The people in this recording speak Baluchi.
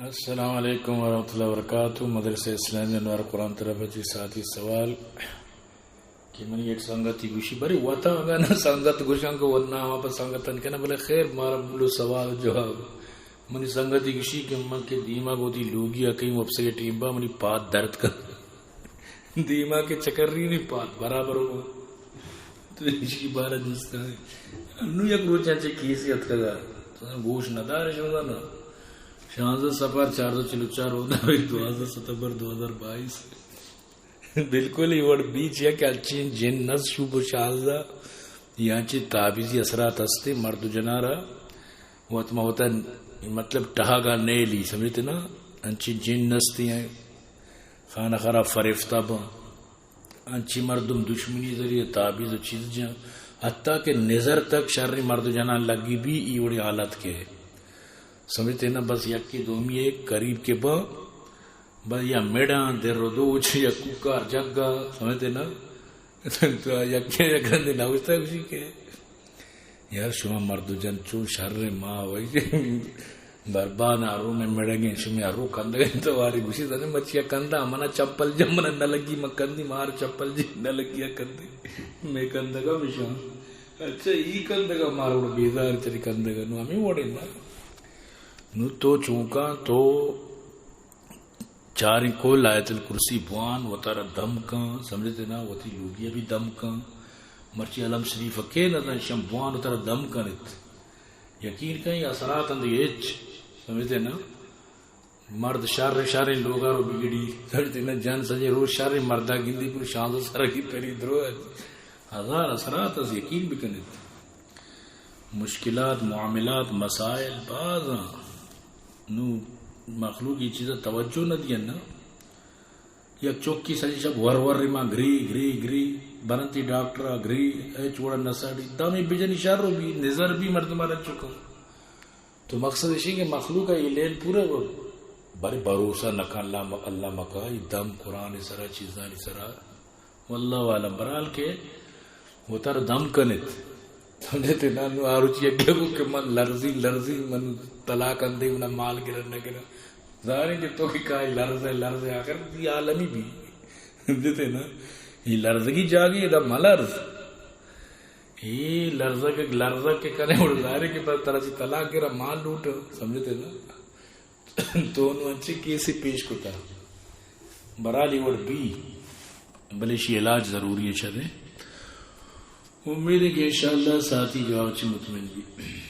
السلام علیکم ورحمۃ اللہ وبرکاتہ۔ مدرسہ اسلامی انوار قرآن طرف چی ساتھی سوال کہ منی یک سنگتی گوشی، بری وتا اگا نہ سنگت گوشاں کہ ورنہ ہما پہ سنگتن کنا، بلے خیر مارا بولو سوال جواب۔ منی سنگتی گوشی کہ من کہ دیما گو دی لوگی اکئی وپسے ٹیم با منی پاد درد کن۔ دیما کہ چکر ری نی پاد برابر ہو۔ تو ایشی بارہ دوستان انو یک روچ انچے کیسی اتکگا۔ تو گوش ندار شما نا۔ شانزدہ سفر چار سو چل و چار روز، دوازدہ ستمبر دو ہزار بائیس۔ بالکل ای وڑ بیچ یا کہ اچین جن نس شوب و شانزدہ یا انچے تعبیزی اثرات ہستے مرد و جنارا۔ وت ما وتا مطلب ٹہگا نیلی سمجھتے نا، انچے جن نستی ہیں خانہ خراب فریفتہ با۔ انچی مردم دشمنی ذریعہ تعبیز و چیز جن، حتیٰ کہ نظر تک شر مرد و جنان لگی بھی ای وڑی حالت کے۔ سمجھتے نا، بس یکی دومی ایک قریب کے با، بس یا میڑاں در و دوچ یا کوکار جگا، سمجھتے نا۔ تو یکی یک رندے نوشتہ گوشی کہ یار شما مرد و جن چون شر ما وئی برباد آرو میں مڑگیں شمی آرو کندگیں تو واری گوشی زنے مچیا کندا منا چپل جم منا نہ لگی من کندی مار چپل جی نہ لگی کندی میں کندگا مشان۔ اچھا ای کندگا مار وڑ بیزار چری کندگا نو ہمیں وڑے نا۔ نو تو چونکا تو چاریں کل آیت الکرسی بوان وتارا دم کن، سمجھتے نا، وتی لوگی بھی دم کن۔ مرچی علم شریف کے نہ شم بوان وتارا دم کنت۔ یقین کن اثرات اندی ہچ، سمجھتے نا۔ مرد شر شر لوگا رو بگڑی، سمجھتے نا۔ جن سجے روز شر مردا گندی پر شانزدہ سر کی پری درو ہے۔ ہزار اثرات از یقین بکنت۔ مشکلات، معاملات، مسائل باز ہیں۔ نو مخلوق یہ چیزا توجہ نہ دیا نا۔ یک چوکی سجی شب ور ور ما گری گری گری برنتی ڈاکٹر گری اے چوڑا نساڑی دامی بجنی شر رو بھی نظر بھی مردم را چکا۔ تو مقصد اشی کہ مخلوق یہ لین پورا بری بھروسہ نہ کن اللہ م-، اللہ مکا یہ دم قرآن سرا چیزانی سرا۔ واللہ عالم، برحال کہ وتر دم کنت۔ سمجھتے نا، نو آروچی اگے کو کہ من لرزی، لرزی، من طلاق اندے، من مال گرن نہ گرن۔ ظاہر ہے کہ تو کہ کائی لرز ہے، لرز ہے، آخر دی عالمی بھی۔ سمجھتے نا، یہ لرزگی جاگی، ادا ملرز۔ یہ لرزگ، لرزگ کے کنے اور ظاہر ہے کہ پر طرح سے طلاق گرا مال لوٹ، سمجھتے نا۔ تو انو انچیں کیسے پیش کتا، برحال اے وڑ بی، بلے اشی علاج ضروری ہے شریں۔ امید ہے کہ انشاءاللہ ساتھی جواب چی مطمئن بی۔